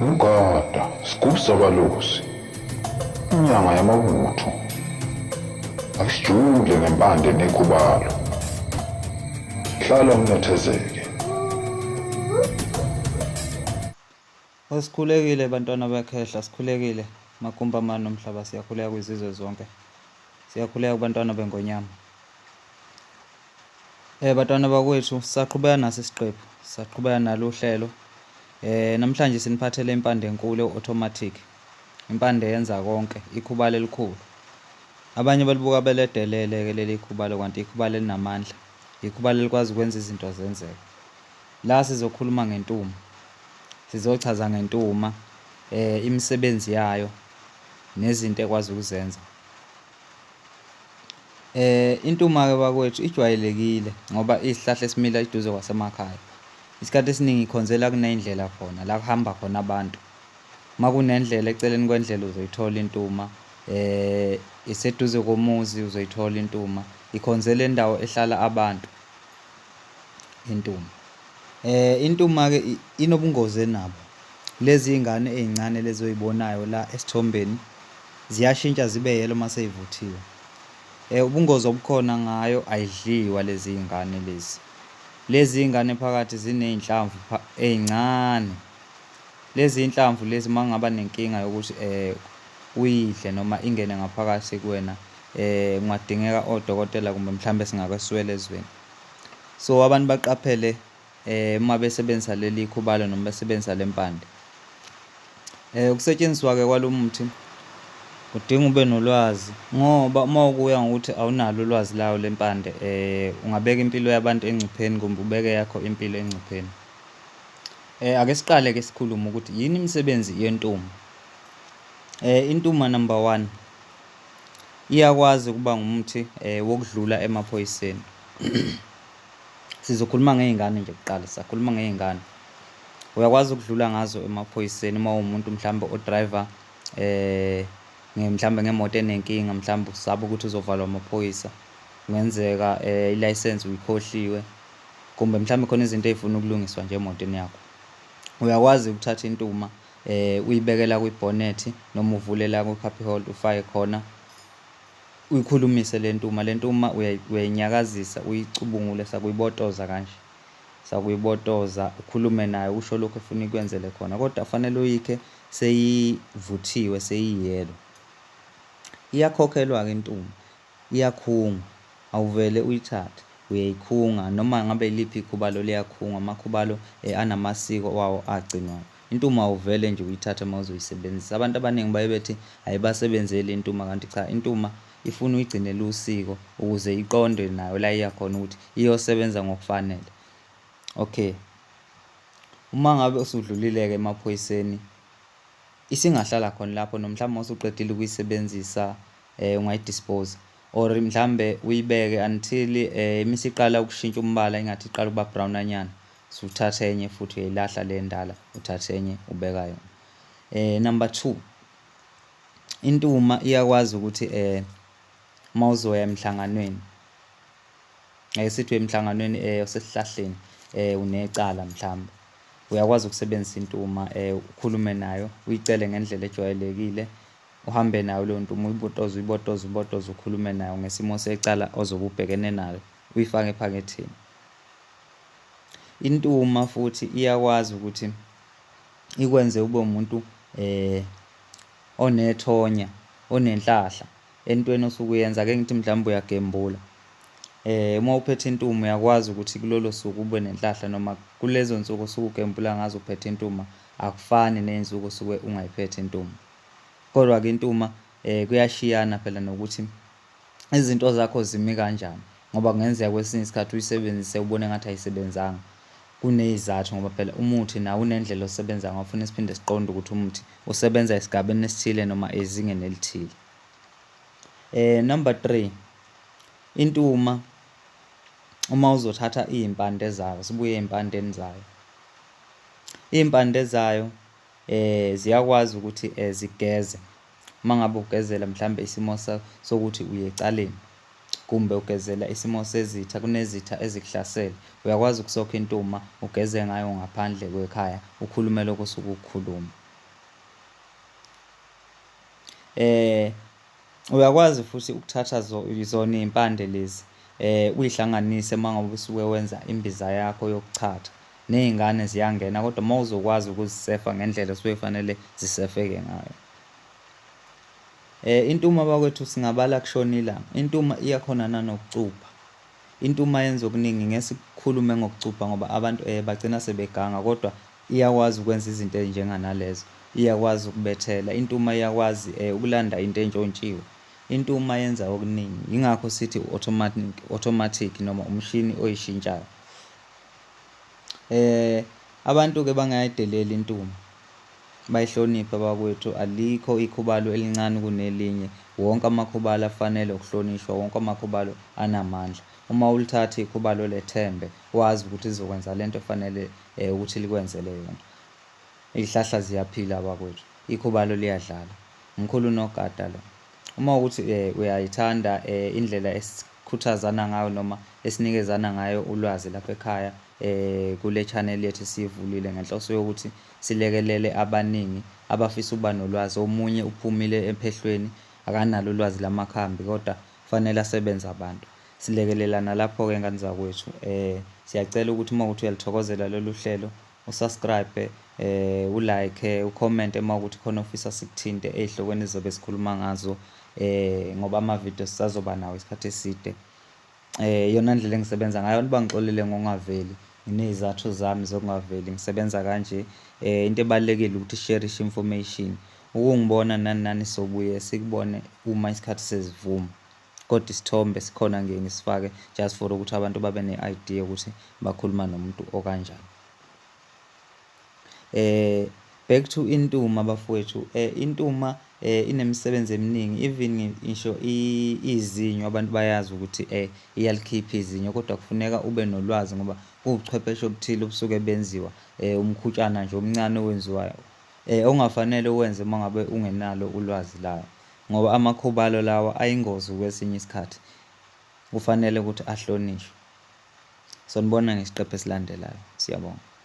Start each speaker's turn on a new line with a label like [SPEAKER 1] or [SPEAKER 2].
[SPEAKER 1] Ugada, sigubhu sabalusi, inyanga yamabutho. Akusijule ngempande nekhubalo. Hlala unethezeke.
[SPEAKER 2] Sikhulekile bantwana bekhehla, sikhulekile makumba amane nomhlaba, siyakhuleka kwizizwe zonke. Siyakhuleka kubantwana bengonyama. Bantwana bakwethu sisaqhubeka naso isiqephu, sisaqhubeka nalo uhlelo. Namhlanje siniphathele impande enkulu automatic. Impande yenza konke, ikhubalo elikhulu. Abanye balibuka beledelele ke leli khubalo kanti ikhubalo elinamandla. Ikhubalo elikwazi ukwenza izinto zenzeke. La sizokhuluma ngentuma. Sizochaza ngentuma imisebenzi yayo nezinto ekwazi ukuzenza. Intuma-ke bakwethu ijwayelekile ngoba iyisihlahla esimila eduze kwasemakhaya. Isikhathi esiningi ikhonzela kuney'ndlela khona la kuhamba khona abantu. Uma kunendlela eceleni kwendlela uzoyithola intuma, iseduze komuzi uzoyithola intuma. Ikhonzela indawo ehlala abantu intuma. Intuma-ke inobungozi enabo. Lezi iy'ngane ey'ncane lezi oy'bonayo la esithombeni ziyashintsha zibe yellow uma sey'vuthiwe. Ubungozi obukhona ngayo ayidliwa lezi iy'ngane lezi. Lezi iy'ngane phakathi ziney'nhlamvu ey'ncane. Lezi iy'nhlamvu lezi uma kungaba nenkinga yokuthi uyidle noma ingene ngaphakathi kuwena kungadingeka odokotela kumbe mhlambe singakweswela ezweni. So abantu baqaphele uma besebenzisa leli khubalo noma besebenzisa le mpande. Ukusetshenziswa-ke kwalo muthi udinga ube nolwazi ngoba uma ukuya ngokuthi awunalo ulwazi layo le mpande ungabeka impilo yabantu engcupheni kumbe ubeke yakho impilo engcupheni. Ake siqale-ke sikhulume ukuthi yini imisebenzi yentuma. Intuma number one iyakwazi ukuba ngumuthi wokudlula emaphoyiseni. Sizokhuluma ngey'ngane nje kuqala, sisakhuluma ngey'ngane. Uyakwazi ukudlula ngazo emaphoyiseni uma uwumuntu mhlawumbe odrayiva mhlawumbe ngemoto enenkinga mhlawumbe usaba ukuthi uzovalwa amaphoyisa. Kungenzeka ilayisensi uyikhohliwe kumbe mhlawumbe khona izinto ey'funa ukulungiswa nje emotweni yakho. Uyakwazi ukuthatha intuma uyibeke la kwibhonethi noma uvule la kwi-cubby hole ufake khona uyikhulumise le ntuma. Le ntuma uyayinyakazisa uyicubungule sakuyibotoza kanje, sakuyibotoza ukhulume nayo usho lokhu efuna ikwenzele khona, kodwa fanele uyikhe seyivuthiwe seyiyelo. Iyakhokhelwa-ke intuma, iyakhungwa, awuvele uyithathe, uyayikhunga noma ngabe iliphi ikhubalo liyakhungwa, amakhubalo anamasiko wawo agcinwayo. Intuma awuvele nje uyithathe uma uzoyisebenzisa. Abantu abaningi baye bethi ayibasebenzeli intuma kanti cha, intuma ifuna uyigcinele usiko ukuze iqonde nayo la iya khona ukuthi iyosebenza ngokufanele. Okay, uma ngabe usudlulile-ke emaphoyiseni isingahlala khona lapho noma mhlawumbe usuqedile ukuyisebenzisa ungayidispose or mhlawumbe uyibeke until imisiqala ukushintsha umbala ingathi iqala ukuba brownanyana, suthatha enye futhi uyayilahla le ndala uthathe enye ubeka yona. Number two, intuma iyakwazi ukuthi uma uzoya emhlanganweni, ake sithi uya emhlanganweni osesihlahleni unecala mhlawumbe, uyakwazi ukusebenzisa intuma ukhulume nayo uyicele ngendlela ejwayelekile, uhambe nayo leyo ntuma uyibotoze uyibotoze uyibotoze ukhulume nayo ngesimo secala ozobe ubhekene nayo, uyifake ephaketheni. Intuma futhi iyakwazi ukuthi ikwenze ube umuntu onethonya, onenhlahla entweni osuke uyenza. Ake ngithi mhlawumbe uyagembula, uma uphethe intuma uyakwazi ukuthi kulolo suku ube nenhlahla noma kulezo nsuku osuke ugembula ngazo uphethe intuma, akufani ney'nsuku osuke ungayiphethe intuma. Kodwa-ke intuma kuyashiyana phela nokuthi izinto zakho zimi kanjani ngoba kungenzeka kwesinye isikhathi uyisebenzise ubone ngathi ayisebenzanga. Kuney'zathu ngoba phela umuthi nawo unendlela osebenza ngawo, funa siphinde siqonde ukuthi umuthi usebenza esigabeni esithile noma ezingeni elithile. Number three, intuma uma uzothatha iy'mpande zayo, sibuye ey'mpandeni zayo. Iy'mpande zayo ziyakwazi ukuthi zigeze. Uma ngabe ugezela mhlambe isimo sokuthi uye ecaleni kumbe ugezela isimo sezitha, kunezitha ezikuhlasele, uyakwazi ukusokha intuma ugeze ngayo ngaphandle kwekhaya, ukhulume lokho osuke ukukhuluma. Uyakwazi futhi ukuthatha zona iy'mpande lezi uyihlanganise uma ngabe usuke wenza imbiza yakho yokuchatha. Ney'ngane ziyangena kodwa uma uzokwazi ukuzisefa ngendlela osuke kufanele zisefeke ngayo. Intuma bakwethu singabala kushona ilanga. Intuma iyakhona nanokucupha. Intuma yenza okuningi ngeke sikukhulume ngokucupha ngoba abantu bagcina sebeganga kodwa iyakwazi ukwenza izinto ey'njenganalezo. Iyakwazi ukubethela, intuma iyakwazi ukulanda into entshontshiwe. Intuma yenza okuningi, yingakho sithi u-automatic, automatic noma umshini oyishintshayo. Abantu-ke bangayideleli intuma, bayihloniphe bakwethu, alikho ikhubalo elincane kunelinye. Wonke amakhubalo afanele ukuhlonishwa, wonke amakhubalo anamandla. Uma ulithatha ikhubalo lethembe, wazi ukuthi lizokwenza lento efanele ukuthi likwenzele yona. Iy'hlahla ziyaphila bakwethu, ikhubalo liyadlala. Mkhulu Nogada lo. Uma ukuthi uyayithanda indlela esikhuthazana ngayo noma esinikezana ngayo ulwazi lapha ekhaya kule channel yethu esiyivulile ngenhloso yokuthi silekelele abaningi abafisa ukuba nolwazi. Omunye uphumile emphehlweni akanalo ulwazi lamakhambi kodwa kufanele asebenze abantu. Silekelelana lapho-ke ngane zakwethu. Siyacela ukuthi uma ukuthi uyalithokozela lolu hlelo usubscribe, ulike, ucommente uma ukuthi khona ofisa sikuthinte ey'hlokweni ezizobe sikhuluma ngazo ngoba amavidiyo sisazoba nawo isikhathi eside. Iyona ndlela engisebenza ngayo, abantu bangixolele ngokungaveli, nginey'zathu zami zokungaveli, ngisebenza kanje. Into ebalulekile ukuthi sisherishe information. Ukungibona nani nani sobuye sikubone uma isikhathi sesivuma. Kodwa isithombe sikhona ngiye ngisifake just for ukuthi abantu babe ne-idea ukuthi bakhuluma nomuntu okanjani. Back to intuma bafowethu, intuma inemisebenzi eminingi even ngisho izinyo abantu bayazi ukuthi iyalikhipha izinyo kodwa kufuneka ube nolwazi ngoba kuwubuchwepheshe obuthile obusuke benziwa umkhutshana nje omncane owenziwayo ongafanele uwenze uma ngabe ungenalo ulwazi layo. Ngoba amakhubalo lawa ayingozi kwesinye isikhathi, kufanele ukuthi ahlonishwe. Sonibona ngesiqephu esilandelayo. Siyabonga.